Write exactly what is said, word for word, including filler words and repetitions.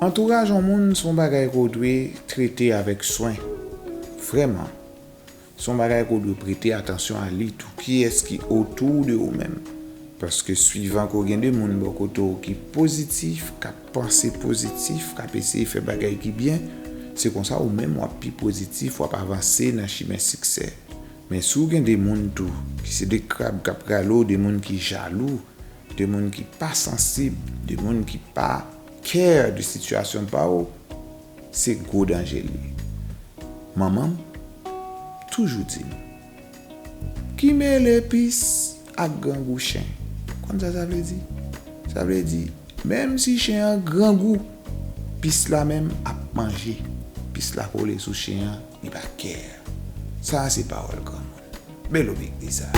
Antouraj yon moun se yon bagay ke w dwe trete avèk swen. Vrèman. Se yon bagay ke w dwe prete atansyon a li tou. Kiyès ki otou de ou menm? Paske swivan ke w gen de moun bò kote w ki pozitif, k ap panse pozitif, k ap eseye fè bagay ki byen, se konsa ou menm w ap pi pozitif, w ap avanse nan chimen siksè. Men si w gen de moun tou ki se de krab k ap rale w, de moun ki jalou, de moun ki pa sansib, de moun ki pa care de sitiyasyon pa w, se gwo danje l ye. Manman m toujou di m, ki mele pis ak grangou chen? Konn sa sa vle di? Sa vle di, menm si chen an grangou, pis la menm ap manje. Pis la kole sou chen an, li pa care. Sa a se pawòl granmoun. Bèl obèk de sa.